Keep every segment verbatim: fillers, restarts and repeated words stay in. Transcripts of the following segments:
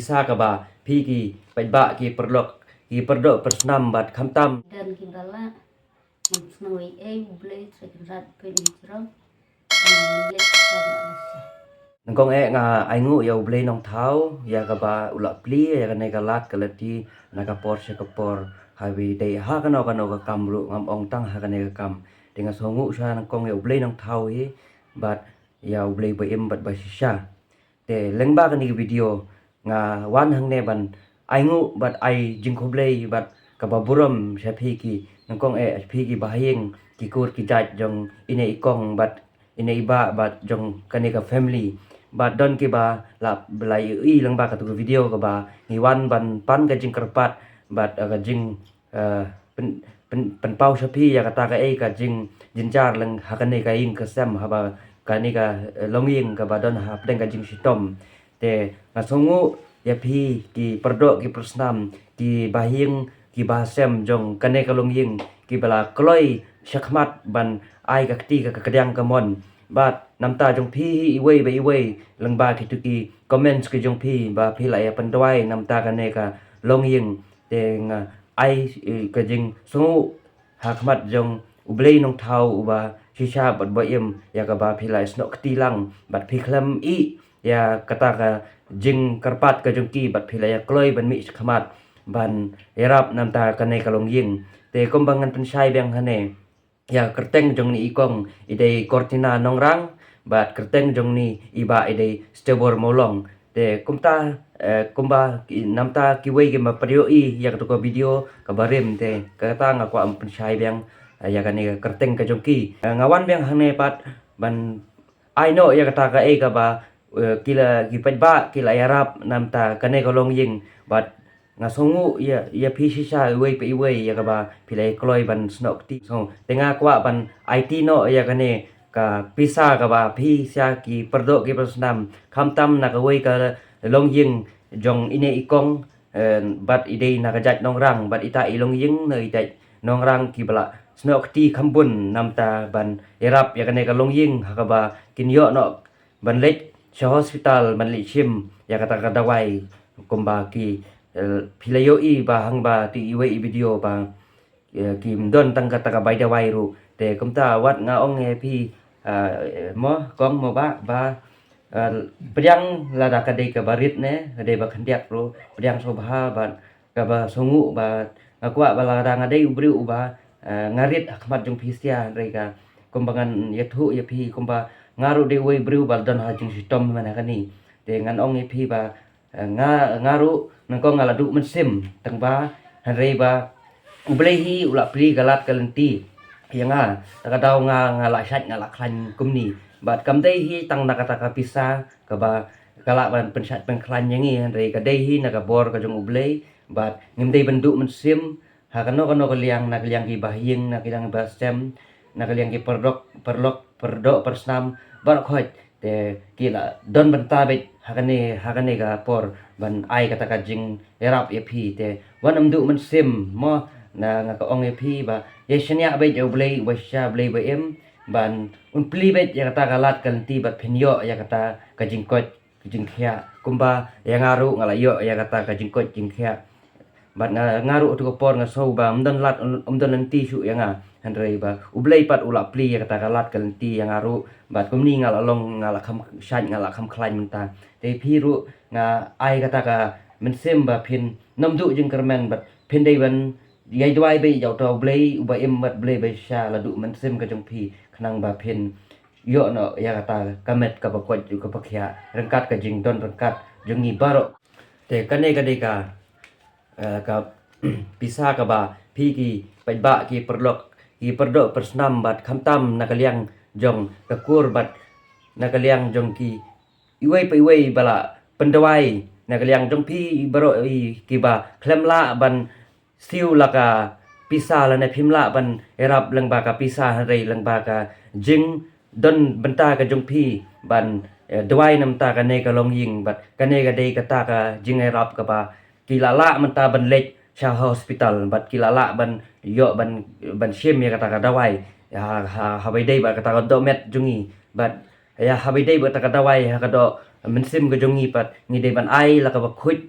Sa kaba phi ki paidbah ki paralok ki pardoh parsnam bad khamtam. Dan ki bala, ngam sngewthuh ei U Blei Trai Kynrad pyn i jrong. Ngam leh sa. Nyngkong eh nga ainguh ïa U Blei Nongthaw ïa kaba u la plie ïa kane ka lad ka lynti na ka por sha ka por, haba dei ha kano kano ka kam ruh, ngam ong tang ha kane ka kam. Te nga sngewnguh sha nyngkong ïa U Blei Nongthaw hi bad ïa U Blei ba im bad ba shisha. Te lyngba kane ka video nga wan hangne ban ainguh bad ai jingkhublei bad kaba burom sha phi ki, nyngkong eh phi ki bahaïing, ki kur ki jait jong ine i kong bad ine i bah bad jong kane ka family. Bad don kiba la, la ïohi lyngba katu ka video kaba ngi wan ban pan ka jingkyrpad bad, eh, ka jing, eh, pyn-, pyn-, pynpaw sha phi ïa kata kaei ka jingjynjar lyngba ha kane ka ïing ka sem, haba kane ka, eh, longïing kaba don hapdeng ka jingshitom. Te nga sngewnguh ïa phi ki pardoh ki parsnam, ki bahaïing ki bahasem jong kane ka longïing kiba la kloi shakhmat ban ai ka kti ka, ka kdiang kamon. Bad namta jong phi hi iwei pa iwei lyngba kitu ki comments ki jong phi ba phi la ïa pynduwai namta kane ka longïing. Te nga ai, eh, ka jingsngewnguh ha khmat jong U Blei Nongthaw uba shisha bad ba im ïa kaba phi la ïasnoh kti lang bad phi khlem ïeh ïa kata ka jingkyrpad ka jong ki bad phi la ïa kloi ban mih shakhmat ban ïarap namta kane ka longïing. Te kumba ngan pynshai biang hangne, ïa kyrteng jong ine i kong i dei Cortina Nongrang bad kyrteng jong ine i bah i dei Stebor Mawlong. Te kumta, eh, kumba ki, namta kiwei kiba peit ïa katu ka video kaba rim, te kata nga kwah ban pynshai biang, eh, ïa kane ka kyrteng ka jong ki. Eh, nga wan biang hangne pat ban ai noh ïa kata kaei kaba, eh, ki la, ki paidbah ki la ïarap namta kane ka longïing bad nga sngewnguh ïa, ïa phi shisha iwei pa iwei ïa kaba phi la ïa kloi ban snoh kti. So, te nga kwah ban aiti noh ïa kane ka pisa kaba phi sha ki pardoh ki parsnam, khamtam na kawei ka longïing jong ine i kong, eh, bad i dei na ka jait Nongrang, bad ita i longïing na i jait Nongrang kiba la snoh kti kham bun namta ban ïarap ïa kane ka longïing ha kaba kin ïoh noh ban leit sha hospital ban leit shim ïa kata ka dawai kumba ki, eh, phi la ïohi ba hangba tu iwei i video ba, eh, kim don tang kata ka bai dawai ruh. Te kumta wat nga ong ïa phi, eh, mo kong mo bah ba, eh, pdiang lada ka dei kaba rit ne ka dei ba khyndiat ruh, pdiang sngewbha bad kaba sngewnguh bad nga kwah ba lada nga dei u briew uba, eh, nga rit ha khmat jong phi sha, hynrei ka kumba ngan ïathuh ïa phi kumba nga ruh dei uwei u briew ba don ha jingshitom mynta kane. Te ngan ong ïa phi ba, eh, nga, nga ruh nyngkong nga la duh mynsiem tang ba, hynrei ba U Blei hi u la plie ka lad ka lynti ïa nga. Ta ka daw nga, nga la shait nga la khlaiñ kumne. Bad kam dei hi tang na kata ka pisa kaba ka lah ban pynshait pynkhlaiñ ïa ngi, hynrei ka dei hi na ka bor ka jong U Blei. Bad ngim dei ban duh mynsiem ha kano kano ka liang, na ka liang ki bahaïing, na ka liang ki bahasem, na ka liang ki paralok, paralok, pardoh parsnam baroh khoit. Te ki la don bynta beit ha kane, ha kane ka por ban ai kata ka jingïarap ïa phi. Te wat nym duh mynsiem mo, na nga ka ong ïa phi ba ïa shaniah beit ïa U Blei uba shisha, Blei ba im, ban un plie beit ïa kata ka lad ka lynti bad phin ïoh ïa kata ka jingkoit ka jingkhiah kumba ïa nga ruh nga la ïoh ïa kata ka jingkoit jingkhiah. Bad nga, nga ruh tu ka por nga sngew ba ym don lad, ym don lynti shuh ïa nga, hynrei ba U Blei pat u la plie ïa kata ka lad ka lynti ïa nga ruh. Bad kumne nga la long, nga la kham shait, nga la kham khlaiñ mynta. Te phi ruh nga ai kata ka mynsiem ba phin nym duh jingkyrmen bad phin dei ban ïai duwai beit ïa uta U Blei uba im bad Blei ba shisha, la duh mynsiem ka jong phi khnang ba phin ïoh noh ïa kata ka met kaba koit kaba khiah ryngkat ka jingdon ryngkat jong ngi baroh. Te kane ka dei ka, eh, ka pisa kaba phi ki paidbah ki paralok ki pardoh parsnam bad khamtam na ka liang jong ka kur bad na ka liang jong ki iwei pa iwei ba la pynduwai, na ka liang jong phi baroh i kiba khlem lah ban siew la ka pisa lane phim lah ban ïarap lyngba ka pisa, hynrei lyngba ka jingdon bynta ka jong phi ban, eh, duwai namta kane ka longïing bad kane ka dei kata ka jingïarap kaba ki la lah mynta ban leit sha hospital bad ki la lah ban ïoh ban, ban shim ïa kata ka dawai. Ha, ha, haba ïadei bad kata ka dohmet jong ngi bad ïa haba ïadei bad kata ka dawai ha ka doh, mynsiem ka jong ngi pat, ngi dei ban ai la kaba khuid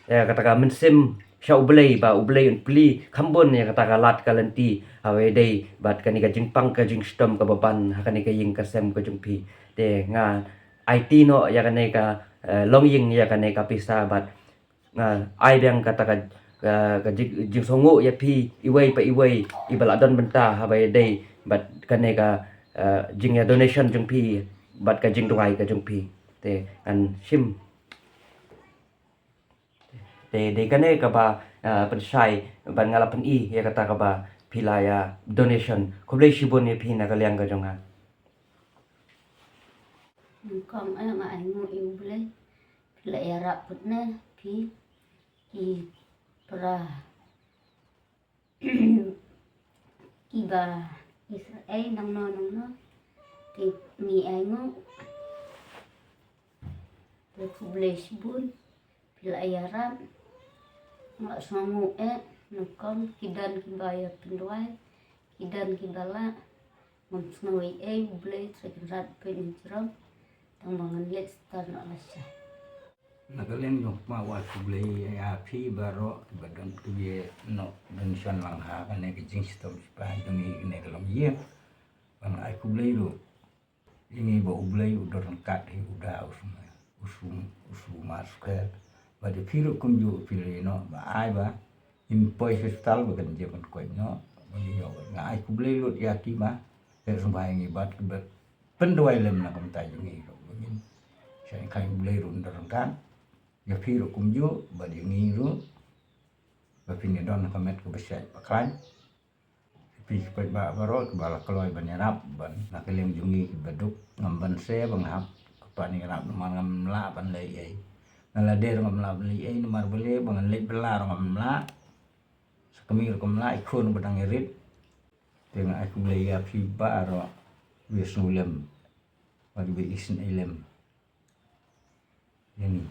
ïa kata ka mynsiem sha U Blei, ba U Blei un plie kham bun ïa kata ka lad ka lynti, haba ïadei bad kane ka jingpang ka jingshitom kaba ban ha kane ka ïing ka sem ka jong phi. Te nga aiti noh ïa kane ka, eh, longïing ïa kane ka pisa bad nga ai biang kata ka, ka, ka jing, jingsngewnguh ïa phi iwei pa iwei iba la don bynta haba ïadei bad kane ka, eh, jingïa donation jong phi bad ka jingduwai ka jong phi. Te ngan shim. Te dei kane kaba, eh, pynshai ban nga la pyni ïa kata kaba phi la ïa donation. Khublei shibun ïa phi na ka liang ka jong nga. Kong eh, nga ainguh ïa U Blei. Phi la ïarap put ne phi ki para kiba Israel nangno nangno. Te ngi ainguh. Te khublei shibun. Phi la ïarap. Nga sngewnguh eh, nyngkong ki don kiba ïa pynduwai, ki don kiba lah. Ngam sngew ei ei, U Blei Trai Kynrad pynjrong. Tang ba ngan leit stad noh lashai. Na ka liang jong kma, wat khublei ïa phi baroh kiba don, kiba ïa noh donation lang ha kane ka jingshitom shiphang jong ngi kane ka longïing. Ba nga ai khublei ruh ïa ngi ba U Blei u don ryngkat hi, u da u sum, u sum, u sum ma sukher. Bad ïa phi ruh kumjuh phi la ïa noh ba ai ba ngin poi hospital ba kan jia ban koit noh. Ba ngi ïoh, nga ai khublei lut ïa ki ba leh sngewbha ïa ngi bad kiba pynduwai lem na ka bynta jong ngi ruh. Ba ngin shah ïa ka, U Blei ruh un don ryngkat. Ïa phi ruh kumjuh bad ïa ngi ruh ba phin ïa don ha ka met kaba shait ba khlaiñ. Phi ki paidbah baroh kiba la kloi ban ïarap, ban na ka liang jong ngi kiba duk, ngam banse ba nga hap, kpa ngi ïarap namar ngam lah ban leh ei ei. Nga la dei ruh ngam lah ban leh ei ei namar balei, ba ngan leit bylla ruh ngam lah. Sa kmie ruh kam lah, i khun ba dang ïarit. Te nga ai khublei ïa phi baroh, wi sngewlem bad wi isynei lem. Ïa ngi.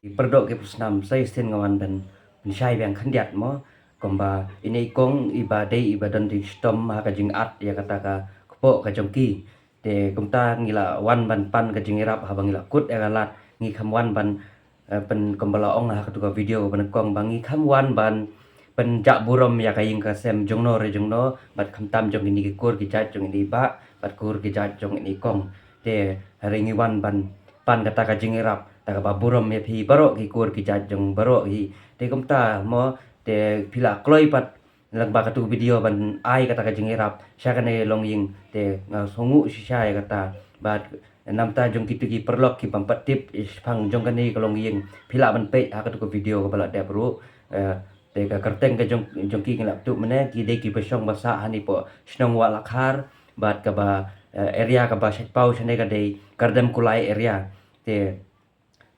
Ki pardoh ki parsnam, sa shisien nga wan ban pynshai biang khyndiat mo, kumba ine i kong iba dei iba don jingshitom ha ka jingat ïa kata ka kpoh ka jong ki. Te kumta ngi la wan ban pan ka jingïarap haba ngi la kut ïa ka lad, ngi kham wan ban, eh, pyn, kumba la ong ha katu ka video ba nyngkong, ba ngi kham wan ban pynjah burom ïa ka ïing ka sem jongno re jongno bad khamtam jong kine ki kur ki jait jong ine i bah bad kur ki jait jong ine i kong. Te hynrei ngi wan ban pan kata ka jingïarap, kata kaba burom ïa phi baroh ki kur ki jait jong baroh hi. Te kumta mo, te phi la kloi pat lyngba katu ka video ban ai kata ka jingïarap sha kane longïing, te nga sngewnguh shisha ïa kata. Bad namta jong kitu ki paralok ki bym pat tip shaphang jong kane ka longïing, phi lah ban peit ha katu ka video kaba la dep ruh. Eh, te ka kyrteng ka jong, jong ki ngi la tuh mynne, ki dei kiba shong ba sah hangne hapoh shnong Wahlakhar bad kaba, eh, area kaba shait paw shane ka dei Kyrdemkulai area. Te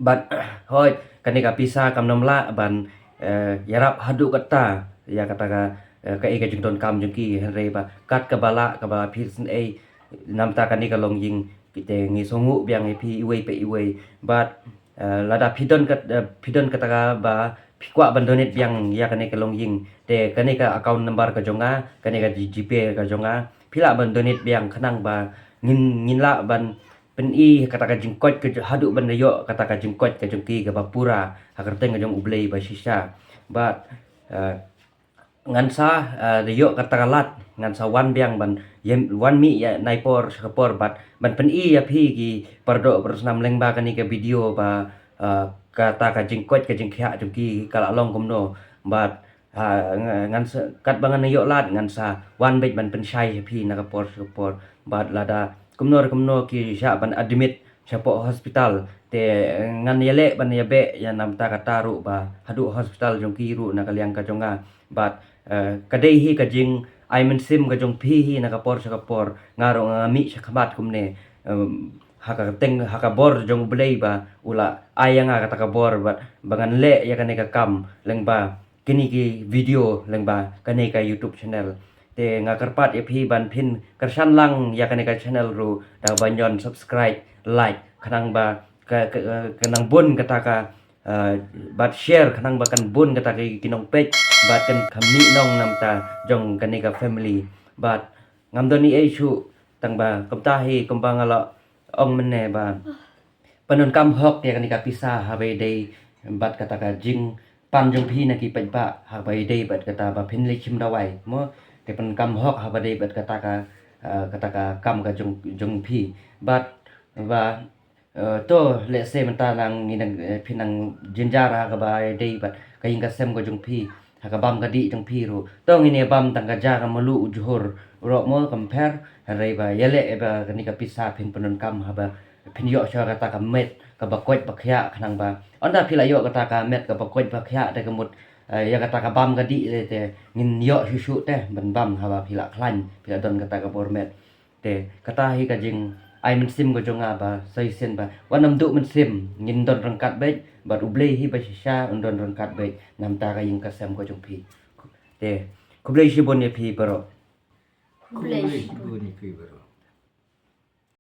bad hooid, kane ka pisa kam nym lah ban, eh, ïarap haduh katta ïa kata ka, eh, kaei ka jingdonkam jong ki, hynrei ba kat kaba lah kaba phi isynei namta kane ka longïing, te ngi sngewnguh biang ïa phi iwei pa iwei. Bad, eh, lada phi don kat, eh, phi don kata kaba phi kwah ban donate biang ïa kane ka longïing, te kane ka account number ka jong nga, kane ka G-, GPay ka jong nga, phi lah ban donate biang khnang ba ngin, ngin lah ban pyni kata ka jingkoit ka jong, haduh ban da ïoh kata ka jingkoit ka jong ki kaba pura ha ka kyrteng ka jong U Blei ba shisha. Bad, eh, ngan sa, eh, da ïoh kata ka lad, ngan sa wan biang ban ïa, wan mih ïa na i por sha ka por bad ban pyni ïa phi ki pardoh parasnam lyngba kane ka video ba, eh, kata ka jingkoit ka jingkhiah jong ki ka la long kumno. Bad ha, nga-, ngan sa, katba ngan ïoh lad, ngan sa wan beit ban pynshai ha phi na ka por sha ka por. Bad lada kumno re kumno ki shah ban admit shapoh hospital, te ngan ïaleh ban ïabeh ïa namta kata ruh ba haduh hospital jong ki ruh na ka liang ka jong nga. Bad, eh, ka dei hi ka jingai mynsiem ka jong phi hi na ka por sha ka por, nga ruh nga mih sha khmat kumne, em, ha ka kyrteng, ha ka bor jong U Blei ba u la ai ïa nga kata ka bor bad ba ngan leh ïa kane ka kam lyngba kine ki video lyngba kane ka YouTube channel. Te nga kyrpad ïa phi ban phin kyrshan lang ïa kane ka channel ruh da ban ïoh subscribe, like, khnang ba ka, ka, ka nang bun kata ka, eh, bad share khnang ba kan bun kata ki, ki nongpeit bad kan kham mih nong namta jong kane ka family. Bad ngam don ei ei shuh tang ba kumta hi kumba nga la ong mynne ba pyndonkam hok ïa kane ka pisa haba ïadei bad kata ka jingpan jong phi na ki paidbah haba ïadei bad kata ba phin leit shim dawai mo. Te pyndonkam hok haba ïadei bad kata ka, eh, kata ka kam ka jong, jong phi. Bad ba, eh, to, let's say mynta nang ngi nang, eh, phi nang jynjar ha kaba ïadei bad ka ïing ka sem ka jong phi, ha ka bam ka dih jong phi ruh. To ngin ïa bam tang ka ja ka mluh u jhur ruh mo, kam pher. Hynrei ba ïaleh ba kane ka pisa phin pyndonkam haba phin ïoh shuwa kata ka met kaba koit ba khiah, khnang ba ynda phi la ïoh kata ka met kaba koit ba khiah te ka mut, eh, ïa kata ka bam ka dih te ngin ïoh shuh shuh te ban bam haba phi la khlaiñ, phi la don kata ka bor met. Te kata hi ka jingai mynsiem ka jong nga ba sa shisien ba wat nym duh mynsiem, ngin don ryngkat beit bad U Blei hi ba shisha un don ryngkat beit na bynta ka ïing ka sem ka jong phi. Te khublei shibun ïa phi baroh. Khublei shibun ïa phi baroh.